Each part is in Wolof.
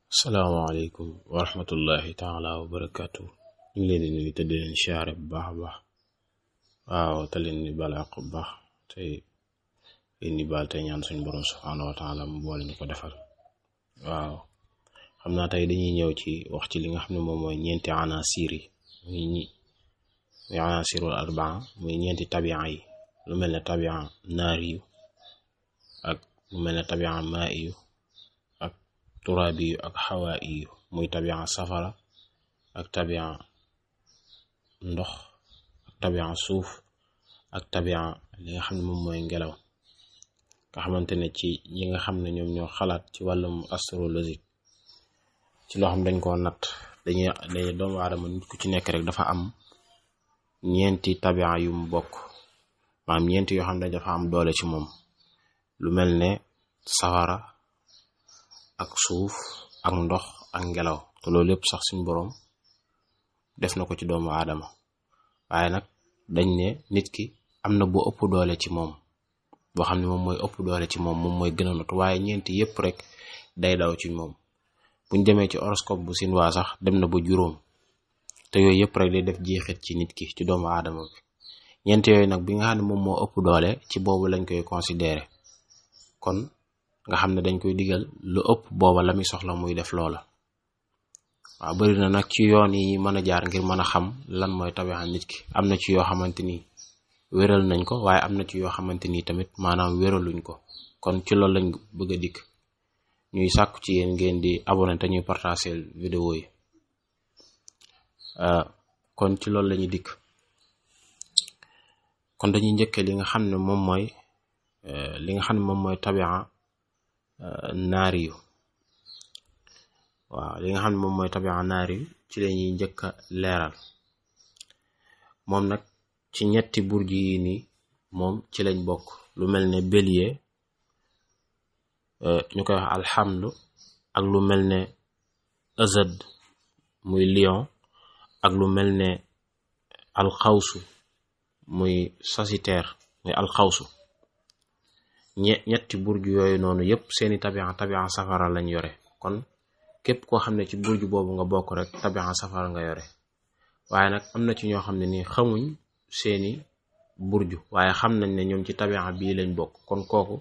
salaamaaleykum wa rahmatullahi taala wa barakaatu. ñu ngi leen di nuyu te di leen siyaare bu baax a baax waaw te leen ni balaa ko baax te leen ni baal te ñaan suñu borom subhaanahu wa taala mu boole ñu ko defal. waaw xam naa tey dañuy ñëw ci wax ci li nga xam ne moom mooy ñeenti anaasir yi muy anaasirul arbaa muy ñeenti tabia yi, lu mel ne tabia naari yu ak lu mel ne tabia maa yu ak turaabi yu ak xawaa yu, muy tabia safara ak tabia ndox ak tabia suuf ak tabia li nga xam ne moom mooy ngelaw. nga xamante ne ci ñi nga xam ne ñoom ñoo xalaat ci wàllum astrologie ci loo xam dañ koo natt dañuy doomu aadama nit ku ci nekk rek dafa am ñeenti tabia yu mu bokk, maanaam ñeenti yoo xam ne dafa am doole ci moom, lu mel ne safara ak suuf ak ndox ak ngelaw. te loolu lépp sax suñu boroom def na ko ci doomu aadama, waaye nag dañ ne nit ki am na bu ëpp doole ci moom, boo xam ne moom mooy ëpp doole ci moom mooy gën a not, waaye ñeenti yépp rek day daw ci moom. buñ demee ci horoscope bu sinwaa sax dem na ba juróom, te yooyu yépp rek day def jeexit ci nit ki, ci doomu aadama bi. ñeenti yooyu nag bi nga xam ne moom moo ëpp doole ci boobu lañ koy considéré, kon nga xam ne dañ koy digal lu ëpp booba la muy soxla muy def loola. waaw bari na nag ci yoon yi mën a jaar ngir mën a xam lan mooy tabia nit ki. am na ci yoo xamante ni wéral nañ ko, waaye am na ci yoo xamante ni tamit maanaam wéraluñ ko. kon ci loolu lañ bëgg a dikk, ñuy sàkku ci yéen ngeen di abonné te ñuy partager vidéo yi. kon ci loolu lañuy dikk, kon dañuy njëkkee li nga xam ne moom mooy tabia naari yu. waaw li nga xam ne moom mooy tabia naari yu ci la ñuy njëkk a leeral. moom nag ci ñetti burju yi nii moom ci lañ bokk, lu mel ne bélier ñu koy wax alxamlu, ak lu mel ne asad muy lion, ak lu mel ne alxawsu muy sagittaire muy alxawsu. ñetti burju yooyu noonu yépp seeni tabia safara lañ yore. kon képp koo xam ne ci burju boobu nga bokk rek tabia safara nga yore. waaye nag am na ci ñoo xam ne nii xamuñ seeni burju, waaye xam nañ ne ñoom ci tabia bii lañ bokk. kon kooku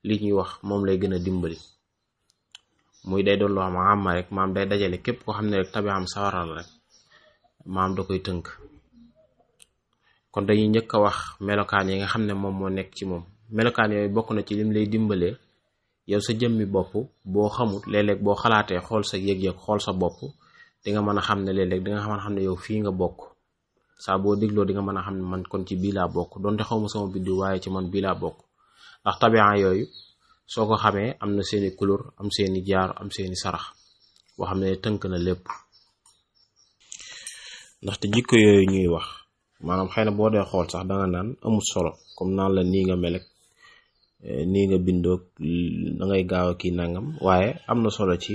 li ñuy wax moom lay gën a dimbali, muy day doon loo xam amma rek maam day dajale képp koo xam ne rek tabia am safara la rek maam da koy tënk. kon dañuy njëkk a wax melokaan yi nga xam ne moom moo nekk ci moom. melokaan yooyu bokk na ci lim lay dimbalee yow sa jëmmi bopp. boo xamut léeg-léeg boo xalaatee xool sa yëg-yëg xool sa bopp, di nga mën a xam ne léeg-léeg di nga mën a xam ne yow fii nga bokk. saa boo dégloo di nga mën a xam ne man kon ci bii laa bokk, donte xaw ma sama biddiw waaye ci man bii laa bokk. ndax tabia yooyu soo ko xamee am na seeni couleur, am seeni jaar, am seeni sarax boo xam ne tënk na lépp. ndaxte jikko yooyu ñuy wax maanaam xëy na boo dee xool sax danga naan amul solo, comme naan la nii nga melek nii nga bindoog dangay gaaw a kii nangam, waaye am na solo ci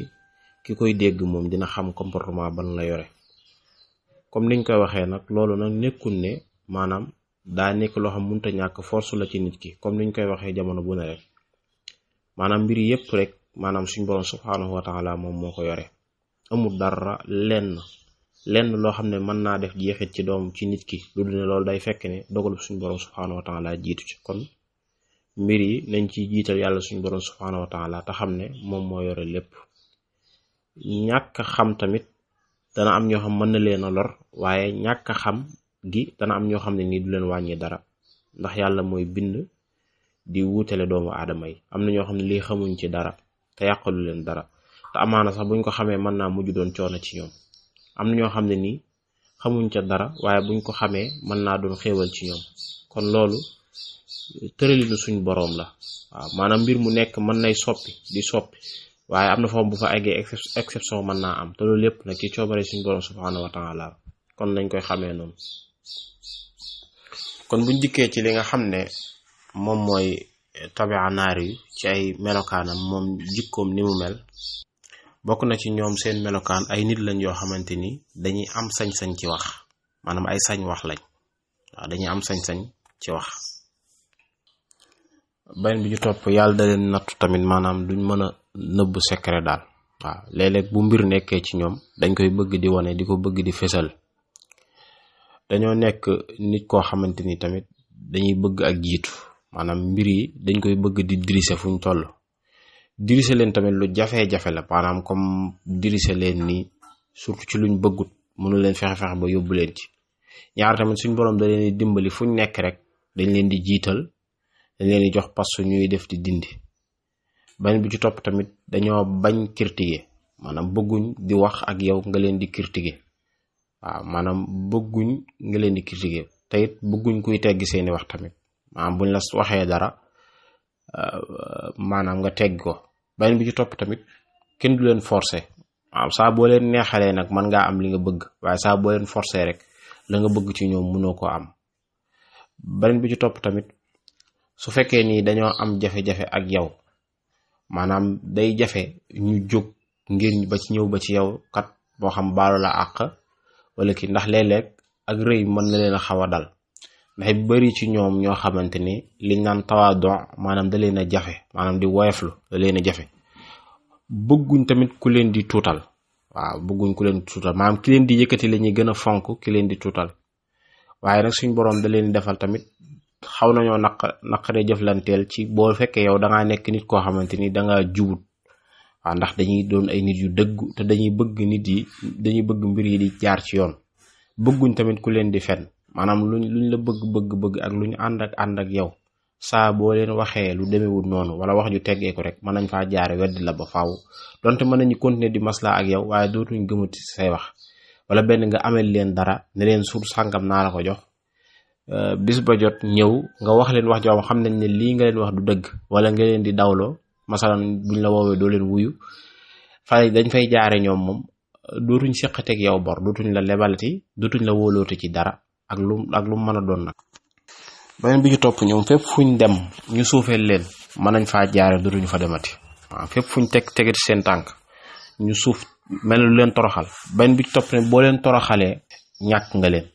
ki koy dégg moom dina xam comportement ban la yore. comme niñ koy waxee nag loolu nag nekkul ne maanaam daa nekk loo xam mënta ñàkk force la ci nit ki. comme niñ koy waxee jamono bu ne rek maanaam mbir yépp rek maanaam suñ borom subhaanahu wa taala moom moo ko yore. amul dara lenn loo xam ne mën naa def jeexit ci doom ci nit ki lu dul ne loolu day fekk ne dogalu suñ borom subhaanahu wa taala jiitu ci. kon mbir yi nañ ci jiital yàlla suñ borom subhaanahu wa taala te xam ne moom moo yore lépp. ñàkk xam tamit dana am ñoo xam mën na leen a lor, waaye ñàkk xam gi dana am ñoo xam ne nii du leen wàññi dara, ndax yàlla mooy bind di wuutale doomu aadama yi. am na ñoo xam ne lii xamuñ ci dara te yàqalu leen dara, te amaana sax buñ ko xamee mën naa mujj doon coono ci ñoom. am na ñoo xam ne nii xamuñ ca dara, waaye buñ ko xamee mën naa doon xéewal ci ñoom. kon loolu tëralinu suñ boroom la. waaw maanaam mbir mu nekk mën nay soppi di soppi, waaye am na foofu bu fa eggee exception mën naa am, te loolu lépp nag ci coobare suñ boroom subhaanahu wa taala. kon nañ koy xamee noonu. kon buñ dikkee ci li nga xam ne moom mooy tabia naari yu ci ay melokaanam, moom jikkoom ni mu mel, bokk na ci ñoom seen melokaan ay nit lañ yoo xamante ni dañuy am sañ-sañ ci wax, maanaam ay sañ wax lañ. waaw dañuy am sañ-sañ ci wax. beneen bi ñu topp, yàlla da leen nattu tamit maanaam duñ mën a nëbb secret daal. waaw léeg-léeg bu mbir nekkee ci ñoom dañ koy bëgg di wane di ko bëgg di fésal. dañoo nekk nit koo xamante ni tamit dañuy bëgg ak jiitu maanaam mbir yi dañ koy bëgg di diriger fu ñu toll. diriger leen tamit lu jafe-jafe la maanaam comme diriger leen nii surtout ci luñ bëggut mënu leen fexe ba yóbbu leen ci. ñaar tamit suñ borom da leen di dimbali fuñ nekk rek dañ leen di jiital dañ leen di jox pass ñuy def di dindi. benn bi ci topp tamit dañoo bañ critiquer maanaam bëgguñ di wax ak yow nga leen di critiquer waaw maanaam bëgguñ nga leen di critiquer te it bëgguñ kuy teggi seeni wax tamit maanaam buñ la waxee dara maanaam nga tegg ko. benn bi ci topp tamit kenn du leen forcer waaw saa boo leen neexalee nag mën ngaa am li nga bëgg waaye saa boo leen forcer rek la nga bëgg ci ñoom mënoo ko am. beneen bi ci topp tamit su fekkee ni dañoo am jafe-jafe ak yow maanaam day jafe ñu jóg ngir ba ci ñëw ba ci yow kat boo xam baalu la àq wala ki ndax léeg-léeg ak rëy mën na leen a xaw a dal ndax bari ci ñoom ñoo xamante ni liñ naan tawaadon maanaam da leen a jafe maanaam di woyoflu da leen a jafe. bëgguñ tamit ku leen di tuutal waaw bëgguñ ku leen di tuutal maanaam ki leen di yëkkati la ñuy gën a fonk ki leen di tuutal. waaye nag suñ borom da leen defal tamit xaw nañoo naqaree jëflanteel ci boo fekkee yow dangaa nekk nit koo xamante ni dangaa jubut waaw ndax dañuy doon ay nit yu dëggu te dañuy bëgg mbir yi di jaar ci yoon. bëgguñ tamit ku leen di fen maanaam luñ la bëgg ak luñ ànd ak yow saa boo leen waxee lu demewul noonu wala wax ju teggee ko rek mën nañ faa jaare weddi la ba faaw donte mën nañu continuer di maslaa ak yow waaye dootuñ gëmati say wax. wala benn nga amel leen dara ne leen suur sàngam naa la ko jox bis ba jot ñëw nga wax leen wax joo xam nañ ne lii nga leen wax du dëgg wala nga leen di dawloo masalan buñ la woowee doo leen wuyu dañ fay jaare ñoom moom dootuñ seqateeg yow bor dootuñ la lebalati dootuñ la wóoloote ci dara ak lu mën a doon nag. beneen bi ci topp ñoom fépp fuñ dem ñu suufeel leen mën nañ faa jaare dootuñu fa demati waaw fépp fuñ tegati seen tànk ñu suuf mel lu leen toroxal. benn bi ci topp ne boo leen toroxalee ñàkk nga leen.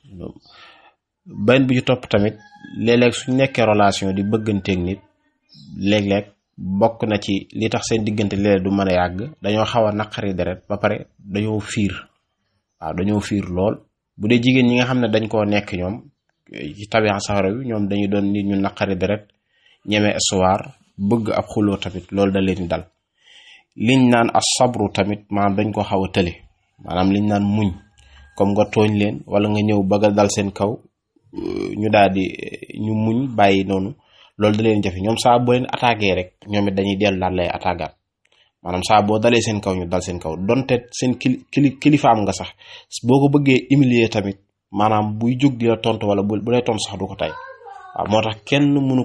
benn bi ci topp tamit léeg-léeg suñ nekkee relation di bëgganteeg nit léeg-léeg bokk na ci li tax seen diggante léeg du mën a yàgg dañoo xaw a naqari deret ba pare dañoo fiir waaw dañoo fiir lool. bu dee jigéen ñi nga xam ne dañ koo nekk ñoom ci tabian safara bi ñoom dañu doon nit ñu naqari deret ñeme histoire bëgg ab xuloo tamit loolu da leen dal. liñ naan as sabru tamit maanaam dañ ko xaw a tële maanaam liñ naan muñ comme nga tooñ leen wala nga ñëw bëgg a dal seen kaw ñu daal di ñu muñ bàyyi noonu loolu da leen jafe. ñoom saa boo leen attaqué rek ñoom it dañuy dellu daal lay attaquaat maanaam saa boo dalee seen kaw ñu dal seen kaw donte seen kilifaam nga sax boo ko bëggee humilier tamit maanaam buy jóg di la tontu wala bu lay tontu sax du ko tey waaw moo tax kenn mënu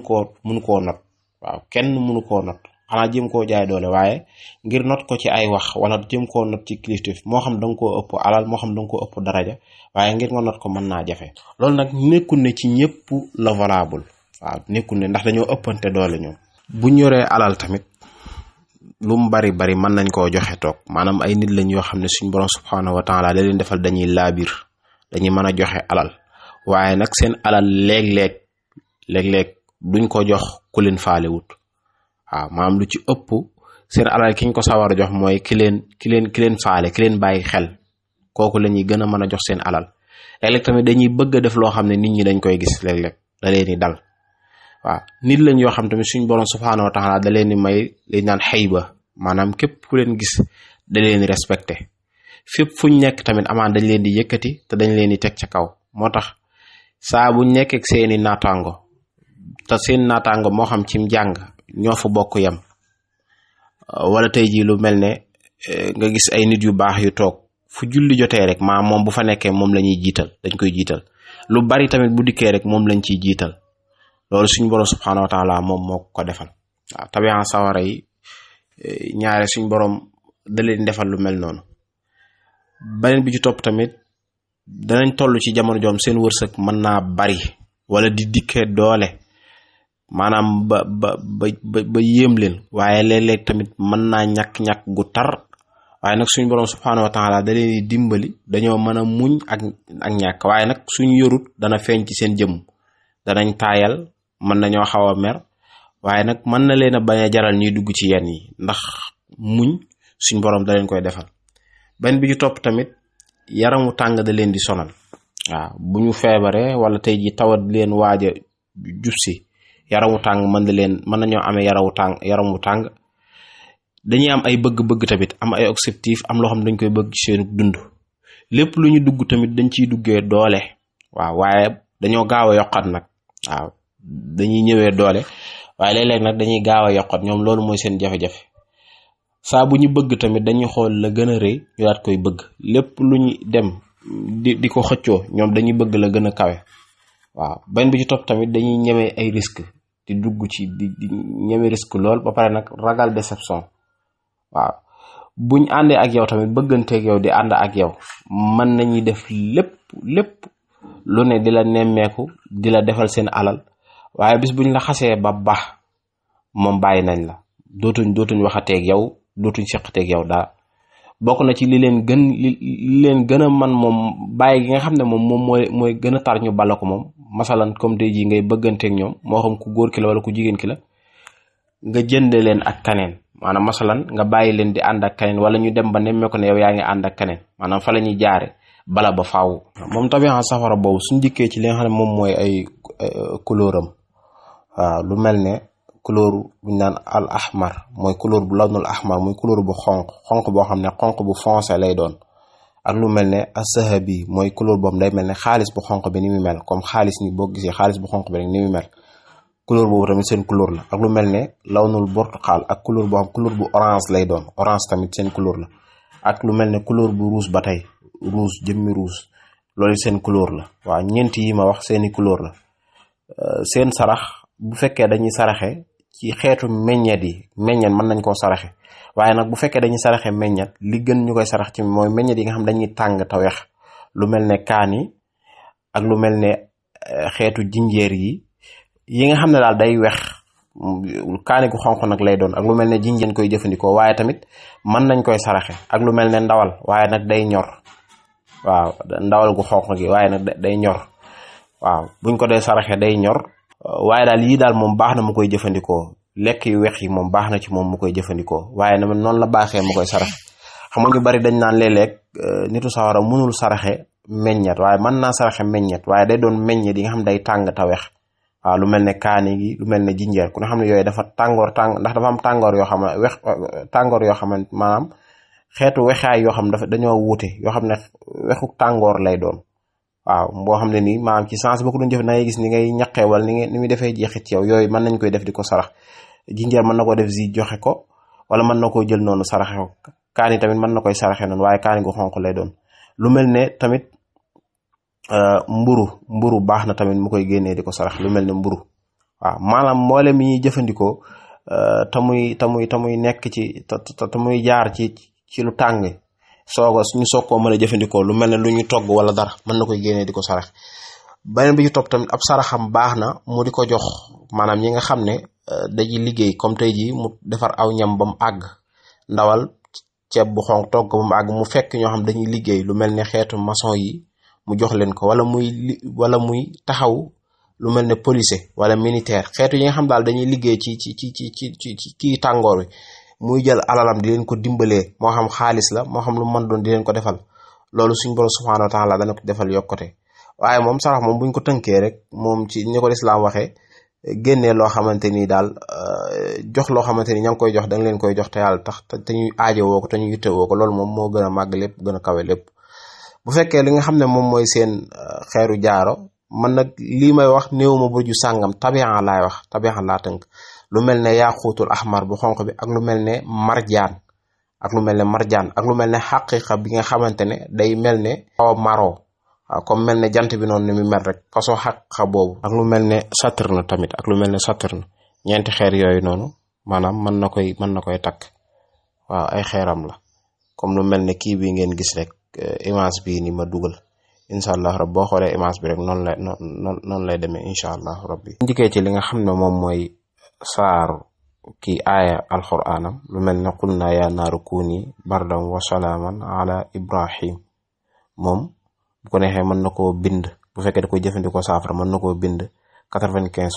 koo not waaw kenn mënu koo not xanaa jëm koo jaay doole waaye ngir not ko ci ay wax wala jëm koo not ci kilifteef moo xam danga koo ëpp alal moo xam danga koo ëpp daraja waaye ngir nga not ko mën naa jafe. loolu nag nekkul ne ci ñëpp la valable waaw nekkul ne ndax dañoo ëppante doole ñoom. buñ yoree alal tamit lu mu bari mën nañ koo joxe toog maanaam ay nit lañ yoo xam ne suñ borom subhanahu wa taala da leen defal dañuy laabir dañuy mën a joxe alal waaye nag seen alal léeg-léeg duñ ko jox ku leen faalewut waaw maanaam lu ci ëpp seen alal ki ñu ko sawar a jox mooy ki leen faale ki leen bàyyi xel kooku la ñuy gën a mën a jox seen alal. léeg-léeg tamit dañuy bëgg a def loo xam ne nit ñi dañ koy gis léeg-léeg da leen di dal waaw nit lañ yoo xam tamit suñ borom subhanahu wa taala da leen di may liñ naan xayba maanaam képp ku leen gis da leen di respecté fépp fuñ nekk tamit amaan dañ leen di yëkkati te dañ leen di teg ca kaw. moo tax saa buñ nekk ak seeni naataango te seen naataango moo xam cim jàng ñoo fa bokk yam wala tey jii lu mel ne nga gis ay nit yu baax yu toog fu julli jotee rek maa moom bu fa nekkee moom la ñuy jiital dañ koy jiital lu bari tamit bu dikkee rek moom lañ ciy jiital loolu suñ borom subhanahu wa taala moom moo ko defal waaw tabian sawara yi ñaare suñ borom da leen defal lu mel noonu. beneen bi ci topp tamit danañ toll ci jamono joom seen wërsëg mën naa bari wala di dikkee doole maanaam ba yéem leen waaye léeg-léeg tamit mën naa ñàkk gu tar waaye nag suñ borom subhanahu wa taala da leen di dimbali dañoo mën a muñ ak ñàkk waaye nag suñ yorut dana feeñ ci seen jëmm danañ taayal mën nañoo xaw a mer waaye nag mën na leen a bañ a jaral ñuy dugg ci yenn yi ndax muñ suñ borom da leen koy defal. benn bi ci topp tamit yaramu tàng da leen di sonal. waaw bu ñu feebaree wala tey ji tawat leen waaj a jub si yaramu tàng mën nañoo amee yaramu tàng dañuy am ay bëgg-bëgg tamit am ay objectif am loo xam ne dañ koy bëgg ci seen dund. lépp lu ñu dugg tamit dañ ciy duggee doole. waaw waaye dañoo gaaw a yokkat nag. waaw dañuy ñëwee doole waaye léeg-léeg nag dañuy gaaw a yokkat ñoom loolu mooy seen jafe-jafe. saa bu ñu bëgg tamit dañuy xool la gën a rëy ñu daat koy bëgg. lépp lu ñu dem di ko xëccoo ñoom dañuy bëgg la gën a kawe. waaw benn bi ci topp tamit dañuy ñemee ay risque di dugg ci di ñeme risque lool ba pare nag ragal déception. waaw buñ àndee ak yow tamit bëgganteeg yow di ànd ak yow mën nañuy def lépp lu ne di la nemmeeku di la defal seen alal waaye bis buñ la xasee ba baax moom bàyyi nañ la dootuñ waxateeg yow dootuñ seqateeg yow daa bokk na ci li leen gën a man moom bàyyi gi nga xam ne moom mooy gën a tar ñu bala ko moom. masalan comme tey jii ngay bëgganteeg ñoom moo xam ku góor ki la wala ku jigéen ki la nga jënde leen ak kaneen maanaam masalan nga bàyyi leen di ànd ak kaneen wala ñu dem ba nemmee ko ne yow yaa ngi ànd ak kaneen maanaam fa la ñuy jaare bala ba faaw. moom tabian safara boobu suñ dikkee ci li nga xam ne moom mooy ay couleur am waaw lu mel ne couleur buñ naan al ahmar mooy couleur bu lawnul ahmar muy couleur bu xonq boo xam ne xonq bu foncé lay doon. ak lu mel ne asahabi mooy couleur boobu day mel ne xaalis bu xonq bi ni mu mel comme xaalis ni boo gisee xaalis bu xonq bi rek ni mu mel couleur boobu tamit seen couleur la. ak lu mel ne lawnul burtuqaal ak couleur boo xam couleur bu orange lay doon orange tamit seen couleur la. ak lu mel ne couleur bu rouge ba tey rouge jëmmi rouge loolu seen couleur la. waaw ñeent yi ma wax seeni couleur la. seen sarax bu fekkee dañuy saraxe ci xeetu meññeet mën nañ koo saraxe waaye nag bu fekkee dañuy saraxe meññet li gën ñu koy sarax ci mooy meññet yi nga xam dañuy tàng te weex lu mel ne kaani ak lu mel ne xeetu jinjeer yi nga xam ne daal day weex kaani gu xonq nag lay doon ak lu mel ne jinjeen koy jëfandikoo waaye tamit mën nañ koy saraxe ak lu mel ne ndawal waaye nag day ñor. waaw ndawal gu xonq gi waaye nag day ñor. waaw buñ ko dee saraxe day ñor waaye daal yii daal moom baax na mu koy jëfandikoo lekk yu weex yi moom baax na ci moom mu koy jëfandikoo waaye nag noonu la baaxee mu koy saraxe. xam nga ñu bari dañ naan léeg-léeg nitu sawara mënul saraxe meññet waaye mën naa saraxe meññet waaye day doon meññet yi nga xam day tàng te weex. waaw lu mel ne kaani gi lu mel ne jinjeer ku ne xam ne yooyu dafa ndax dafa am tàngoor yoo xam ne tàngoor yoo xam ne maanaam xeetu wexaay yoo xam dafa dañoo wuute yoo xam ne wexu tàngoor lay doon. waaw boo xam ne nii maanaam ci sens boo ko doon jëf na ngay gis ni ngay ñaqee wala ni muy defee jeexit ci yow yooyu mën nañ koy def di ko sarax. jinjeer mën na ko def joxe ko wala mën na koo jël noonu saraxe ko kaani tamit mën na koy saraxe noonu waaye kaani gu xonq lay doon. lu mel ne tamit mburu baax na tamit mu koy génnee di ko sarax lu mel ne mburu. waaw maanaam mboolem mi ñuy jëfandikoo te muy nekk ci te muy jaar ci lu tàng ñu soog koo mën a jëfandikoo lu mel ne lu ñu togg wala dara mën na koy génnee di ko sarax. beneen bi ci topp tamit ab saraxam baax na mu di ko jox maanaam ñi nga xam ne dañuy liggéey comme tey jii mu defar aw ñam ba mu àgg ndawal ceeb bu xonq togg ba mu àgg mu fekk ñoo xam dañuy liggéey lu mel ne xeetu maçon yi mu jox leen ko wala muy taxaw lu mel ne policier wala militaire xeetu yi nga xam daal dañuy liggéey ci kii tàngoor wi muy jël alalam di leen ko dimbalee moo xam xaalis la moo xam lu mën doon di leen ko defal loolu suñ borom subhanahu wa taala dana ko defal yokkute. waaye moom sarax moom buñ ko tënkee rek moom ci ni ko lislaam waxee génnee loo xamante ni daal jox loo xamante ni ña ngi koy jox da nga leen koy jox te yàlla tax te ñuy aajowoo ko te ñu yittewoo ko loolu moom moo gën a màgg lépp gën a kawe lépp. bu fekkee li nga xam ne moom mooy seen xeeru jaaro man nag lii may wax néew ma burju sàngam tabian laay wax tabian laa tënk lu mel ne yaaquutul ahmar bu xonq bi ak lu mel ne marjaan ak lu mel ne xaqiqa bi nga xamante ne day mel ne xaw a maro waaw comme mel ne jant bi noonu ni mu mel rek façon xaqiqa boobu ak lu mel ne Saturne tamit ak lu mel ne Saturne ñeenti xeer yooyu noonu maanaam mën na koy takk waaw ay xeeram la comme lu mel ne kii bi ngeen gis rek image bi ni ma dugal incha allah rab boo xoolee image bi rek noonu lay demee incha allah rabbi njëkkee ci li nga xam ne moom mooy saar kii aaya alquranam lu mel ne qul naa yaa naaru kuuni bardan wa salaaman ala ibrahim moom bu ko neexee mën na koo bind bu fekkee da koy jëfandikoo saafara mën na koo bind 95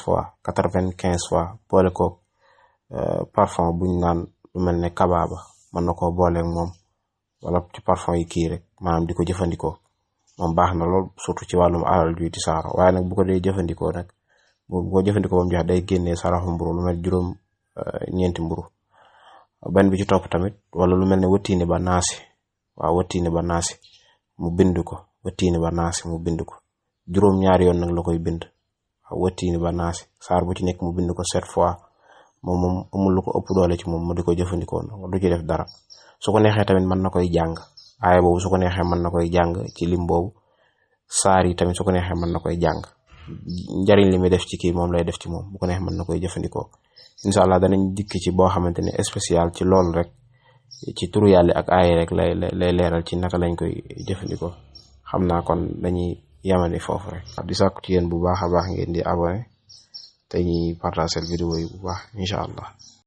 fois boole ko parfum buñ naan lu mel ne kabaaba mën na koo booleeg moom wala ci parfum yi kii rek maanaam di ko jëfandikoo moom baax na lool surtout ci wàllum alal juy tisaaro waaye nag bu ko dee jëfandikoo nag bu ko jëfandikoo ba mu jeex day génnee saraxu mburu lu mel juróom ñeenti mburu benn bi ci topp tamit wala lu mel ne wëttiini ba naasi waaw wëttiini ba naasi mu bind ko wëttiini ba naasi mu bind ko juróom-ñaari yoon nag la koy bind waaw wëttiini ba naasi saar bu ci nekk mu bind ko 7 fois moom amul lu ko ëpp doole ci moom mu di ko jëfandikoo du ci def dara su ko neexee tamit mën na koy jàng aaya boobu su ko neexee mën na koy jàng ci lim boobu saar yi tamit su ko neexee mën na koy jàng njariñ li muy def ci kii moom lay def ci moom bu ko neexee mën na koy jëfandikoo incha allah danañ dikk ci boo xamante ne spécial ci loolu rek ci turu yàlla ak aaya rek lay leeral ci naka lañ koy jëfandikoo xam naa kon dañuy yamani foofu rek di sàkku ci yéen bu baax a baax ngeen di abonné te ñuy partager vidéo yi bu baax incha allah